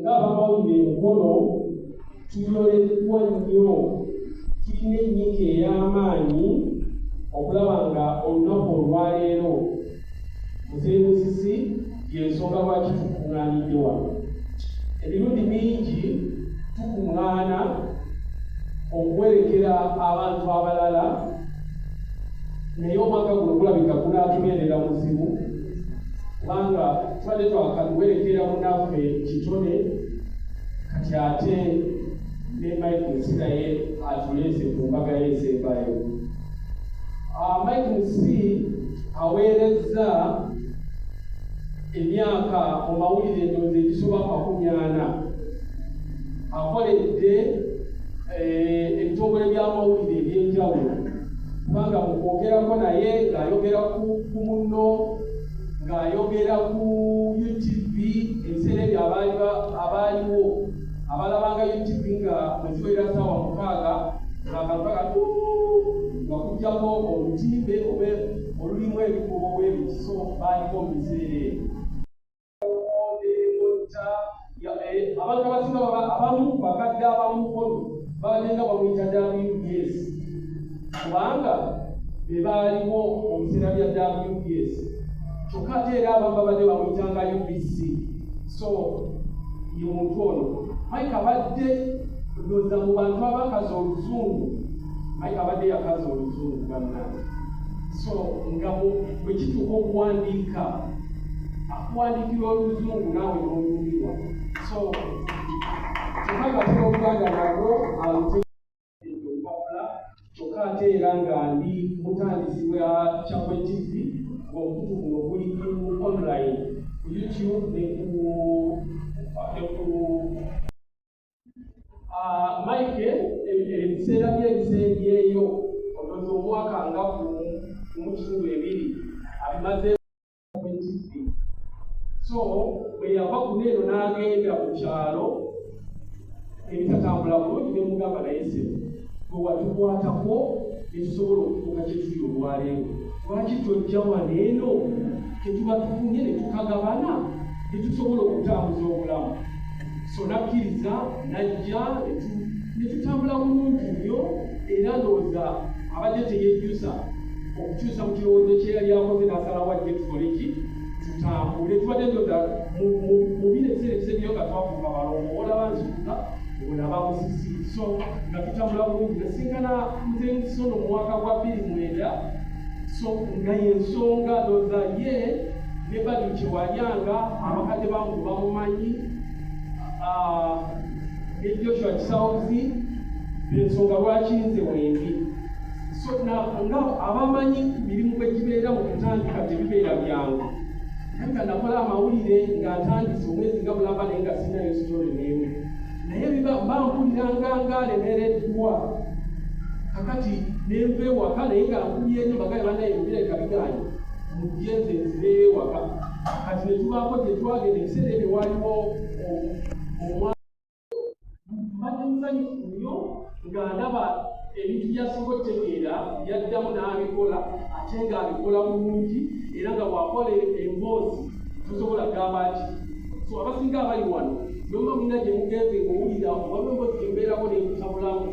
Ng'abamawulire Mukono tuyoleddwa nnyo, tulina ennyika ey'amaanyi okulaba nga olunaku olwaleero Muzeeyi Musisi y'ensonga lwaki tukuŋŋaanidde wano. Emirundi mingi tukuŋŋaana okuwerekera abantu abalala, naye omwaka guno gulabika gunaatubeerera muzibu kubanga tubadde twakawerekera munnaffe Kitone, kati ate ne Mike Musisi naye atuleese ku mbaga ye esembayo. Mike Musisi aweerezza emyaka mu mawulire endowooza egisoba 40. Akoledde ebitongole by'amawulire eby'enjawulo, kubanga mu kwogerako naye ng'ayogera ku Munno, ng'ayogera ku UTV, ebiseera ebyo abaaliwo abalabanga UTV nga bwe ziwera ssaawa 6 ng'akantu kaga nga kujjako olutimbe oba olulimu ebikubo bwebiti. So baaliwo mu biseera ebyo. Abantu abasinga, abamu bakadde abamukono babadde nga bamuyita WBS, kubanga be baaliwo mu biseera bya WBS. Kyokka ate era abamu babadde bamuyitanga UBC. So ye muntu ono Mike abadde, ndowooza mu bantu abakaza oluzungu, Mike abadde yakaza oluzungu, bannange. So nga bwe kituuka okuwandiika, akuwandiikira oluzungu naawe n'onyumirwa. So kyokka nga tera Oluganda nalwo aluteedde olupapula. Kyokka ate era nga ndi mutandisi wa Kyagwe TV, ng'omukutu guno guli ku online ku YouTube ne ku Mike ebiseera bye ebisembyeyo, olowooza omwaka nga 1.2 abimaze TV. So bwe yava kuno eno n'agenda ku kyalo, ebitatambula bulungi, ne mugamba, "Naye ssebo, gwe watukwatako netusobola okutuuka kye tuli olwaleero, lwaki tojja wano eno tetuba tufunye ne tukagabana ne tusobola okutambuza obulamu?" So nakkiriza najja ne tutambula bulungi nnyo. Era ndowooza abadde teyejjusa okukyusa mu kirowoozo kye yali akoze, n'asalawo ajje tukole ki, tutambule. Tubadde ndowooza mu bino ebiseera ebisembyeyo nga twafuuka balongo, olaba Nzuuka, olaba Musisi. So nga tutambula bulungi. Nasinkana Muzeeyi Musisi ono mu mwaka gwa 2009. So nga yensonga ndowooza ye ne Badu Kyewalyanga, abakadde bamu bamumanyi, ne Joshua Kisawuzi, ensonga lwaki nze wendi. So nga abamanyi ku mirimu bwe gibeera mu kutandika, tebibeera byangu. Nga nakola amawulire nga ntandise omwezi nga mulamba, naye nga sinayo story n'emu, naye mba mpuliranga nga alemereddwa. Kakati nenva ewaka, naye nga nkubye nnyo bagaye, "Bannaye, birabika biganye, mujje nze nzireyo ewaka." Kati ne tubaako gye twagenda. Ebiseera ebyo waliwo omwana. Mbadde musanyufu nnyo nga ndaba ebintu byasinga okutegeera byaddamu n'abikola, ate ng'abikola bulungi, era nga bw'akola emboozi tosobola kugamba nti. So abasinga abali wano nomuba mulina gye mugenze ng'owulira waliwo emboozi gye mubeerako n'ekutabulamu,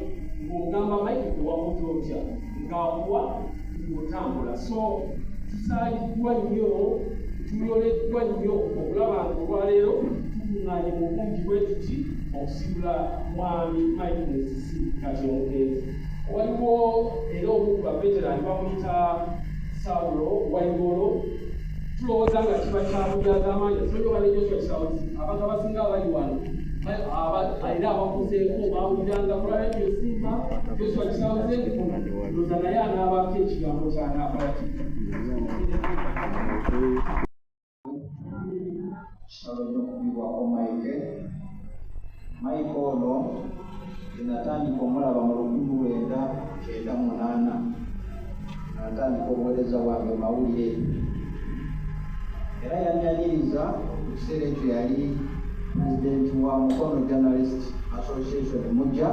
ng'ogamba, "Mike, gwe wakoze otya?" Ng'akuwa ng'otambula. So tusaaliddwa nnyo, tuyoleddwa nnyo okulaba nga olwaleero tukuŋŋaanye mu bungi bwe tuti okusibula mwami Mike Musisi kati omugenzi. Waliwo era omu ku baveterani bamuyita Saulo Waigolo. Tulowooza nga kiba kya bulyazaamaanyi simanyi oba ne Joshua Kisawuzi, abantu abasinga abali wano era abakuzeeko bawuliranga kula Radio Simba. Joshua Kisawuzi, ndowooza naye anaabaako ekigambo ky'anaakola ki. Kitalo nnyo okubibwako Mike. Mike ono natandika omulaba mu 1998, natandika obuweereza bwange mu mawulire, era yanyaniriza. Mu kiseera ekyo yali pulezidenti wa Mukono Journalist Association mujja,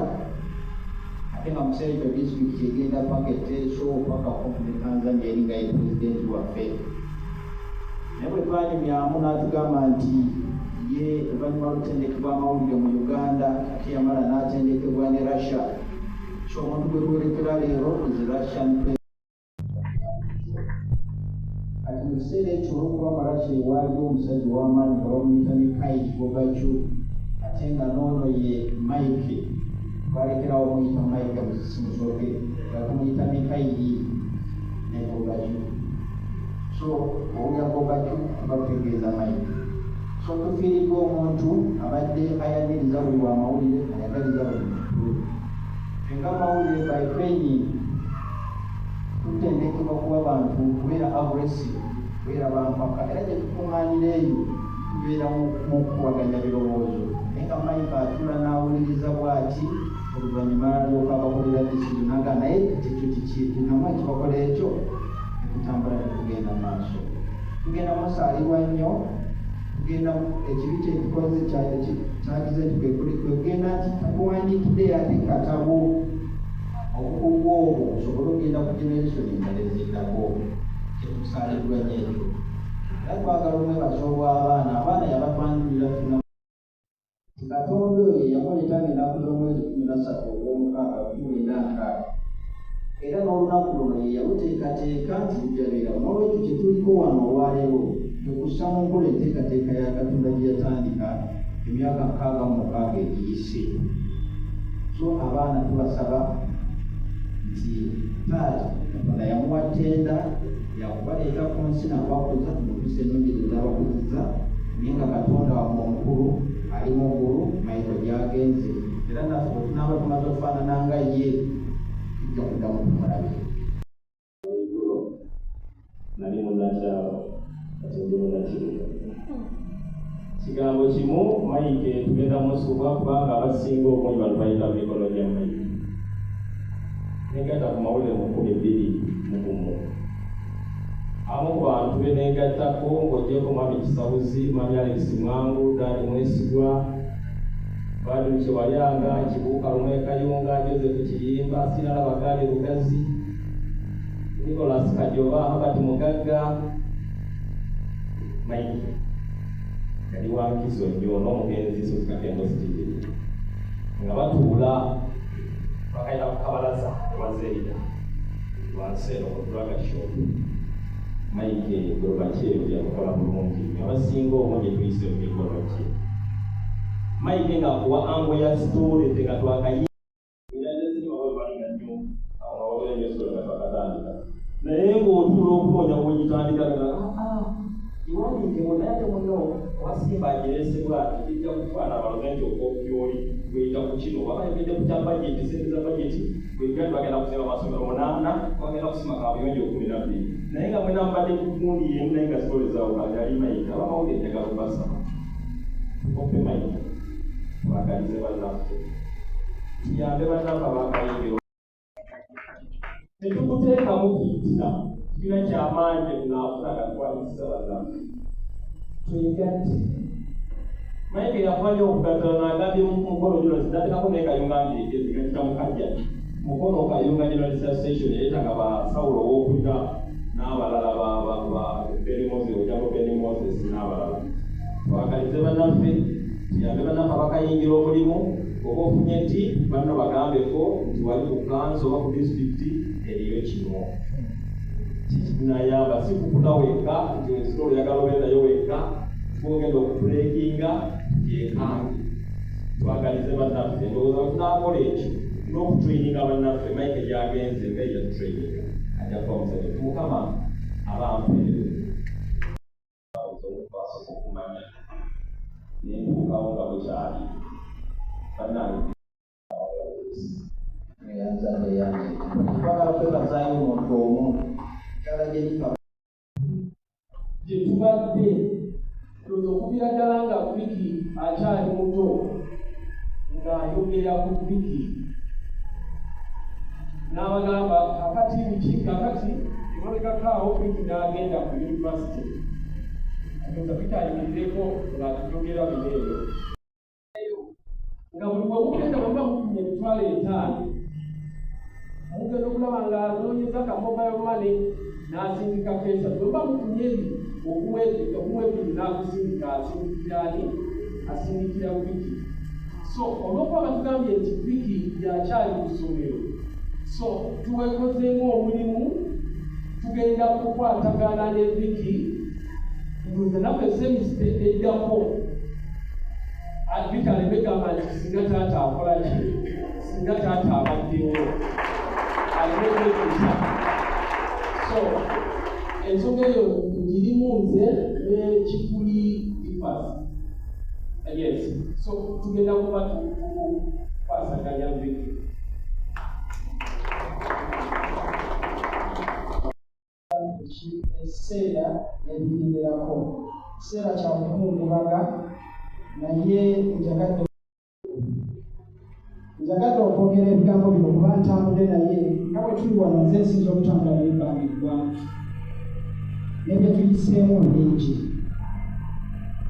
ate nga mu kiseera ekyo disitulikiti egenda paka eteeso paka kumpi ne Tanzania, eri nga ye pulezidenti waffe. Naye bwe twanyumyamu n'atugamba nti Ye oluvannyuma lw'okutendekebwa amawulire mu Uganda, ate yamala n'atendekebwa ne Russia. So omuntu gwe tuwerekera leero is Russian president. Kati mu kiseera ekyo olw'okuba mu Russia ewaaliyo omusajja ow'amaanyi nga bamuyita Mikhail Gorbachev, ate nga n'ono ye Mike, twalekerawo omuyita Mike Musisi Musoke, nga tumuyita Mikhail ne Gorbachev. So owulira Gorbachev tuba tutegeeza Mike. So tufiiriddwa omuntu abadde ayaniriza buli wa mawulire, ayagaliza buli muntu. Ffe nga mawulire by training tutendekebwa kuba bantu kubeera aggressive, kubeera bampaka, era gye tukuŋŋaanira eyo tubeera mu kukubaganya birowoozo. Naye nga Mike atuula n'awuliriza bw'ati, oluvannyuma n'alyoka abakolera decision n'agamba naye ekyo kiki namwe ekibakola ekyo, ne tutambula ne tugenda mu maaso. Tugenda musaalirwa nnyo, tugenda ekibi kye tukoze kyagize nti kwe kugenda nti tatuwandiikidde ate katabo obukugu obwo osobole okugenda ku generation endala eziddako. Kyetusaaliddwa nnyo ekyo. Era twagala omwebaza olw'abaana, abaana yabatwanjulira ffenna. Katonda oyo yamuleeta ng'ennaku z'omwezi 13 ogw'omukaaga 1960, era n'olunaku luno ye yaluteekateeka nti lujja beerawo. N'olwekyo kye tuliko wano olwaleero kwe kussa mu nkola enteekateeka ya Katonda gye yatandika emyaka 66 egiyise. So abaana tubasaba nti taata Katonda yamuwa ttenda yakubaleeta ku nsi nakubakuza mu mpisa ennungi ze z'abakuzizza, naye nga Katonda wammwe omukulu ali mu ggulu Michael gy'agenze, era naffe bwe tunaaba tumaze okufaanana nga ye tujja kuddamu tumulabe. Eggulo nali munnakyalo, kati ndi munnakibuga. Kigambo kimu, Mike tugenda musubwa kubanga abasinga obungi bano bayita mu mikono gya Mike. Negatta ku mawulire mu 2001. Abamu ku bantu be neegattako ng'oggyeko Mwami Kisawuzi, Mwami Alex Mwangu, Dan Mwesigwa, Badru Kyewalyanga, Kibuuka Lumwe Kayunga, Joseph Kiyimba, Sirala Bagaali Lugazi, Nicholas Kajoba, Herbert Mugagga. Mike yali wa nkizo nnyo n'omugenzi Sozi Kakembo Steven nga batuula bakayita ku kabalaza ewa Zerida wansi eno ku drug shop. Mike Gorbachev yamukola bulungi nnyo, abasinga obungi tuyise mu mikono gye. Mike ng'akuwa angle ya story ffe nga twakayi naye ng'otuula okunoonya bw'ogitandika nga giwandiikemu, naye ate munno owasimba agireese bw'ati kijja kufaana baloze nti okopi oli gweyita ku kino waba ayogedde ku kya bajeti, sente za bajeti bwejja nti bagenda kuzimba amasomero 8, bagenda kusima kaabuyonjo 12, naye nga mwena mubadde ku gundi y'emu naye nga story zaawukana. Yali Mike. Abamawulire njagala okubasaba tukoppe Mike, twagalize bannaffe, tuyambe bannaffe abakayingiro, tetukuteekamu fitina, tulina kyamaanyi tetunaafuna nga twalisiza bannaffe, twegatte. Mike yafa nnyo okugattana n'agambye Mukono Journalist n'ateekako ne Kayunga ng'egezi gakita mukajja Mukono Kayunga Journalist Association yaleetanga ba Saulo Owokulira n'abalala ba ba ba Benny Moses, Ojambo Benny Moses n'abalala. Twagalize bannaffe, tuyambe bannaffe abakayingira omulimu. Oba ofunye nti banno bagambeko nti wali ku kanso oba ku disitulikiti eriyo kino kikinayamba, si kukula wekka nti ensolo oyagala obeerayo wekka gwogenda okubureekinga yekange. Twagalize bannaffe, ndowooza bwe tunaakola ekyo n'okutraininga bannaffe Mike gyagenze nga yatutraininga ajja kuba musajja Mukama abampeere omuntu asooka okumanya nentuukawo nga bukyali bannange. Neyanza neyanze. Twagala kwebazaayo omuntu omu, mukyala Jennifer. Gye tubadde ndowooza okuviira ddala nga Vicky akyali muto ng'ayogera ku Vicky n'abagamba kakati biki kakati emabegako awo Vicky n'agenda ku university. Ndowooza Vicky ayimirireko ng'atujogera bino ebyo nga buli bwe mugenda bwe muba mufunye 500,000 mugenda okulaba nga anoonyeza ka mobile money n'asindikako 3. Bwe muba mufunye ebi ogumu 2 n'akusindika asindikira ani. asindikira Vicky. So olw'okuba batugambye nti Vicky yakyali ku ssomero, so tuwekozeemu omulimu, tugenda kukwatagana ne Vicky ndowooza naffe semester eddako Vicky aleme gamba nti singa taata akola ki, singa taata abaddewo, aleme kwejjusa. So ensonga eyo ngirimu nze ne Kikuli Ifas. Yes, so tugenda kuba tukwasaganya Vicky. Ekiseera ebigenderako kiseera kya kukungubaga, naye njagadde okwogera ebigambo bino kuba ntambudde naye nga bwe tuli wano. Nze nsinza okutambula naye ebbanga eggwanvu ne bye tuyiseemu bingi,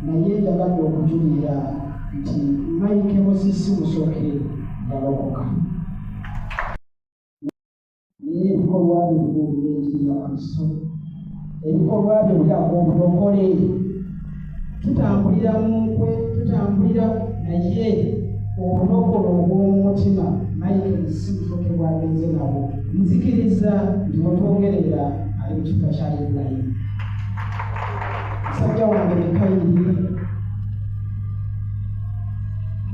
naye njagadde okujulira nti Mike Musisi Musoke yalokoka, naye ebikolwa bye bibuulira enjiri ya Kristo, ebikolwa bye biraga obulokole. Tutambulira mu nkwe, tutambulira, naye obulokole obw'omu mutima Mike Musisi Musoke bwagenze nabwo. Nzikiriza nti wetwogerera ali mu kifo kya Ibulayimu. Musajja wange Mikayiri,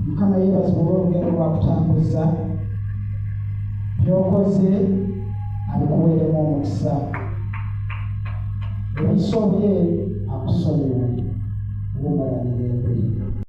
Mukama yeebazibwe olw'olugendo lwakutambuza, by'okoze abikuweeremu omukisa, ebisobye akusonyiwe, wummula mirembe.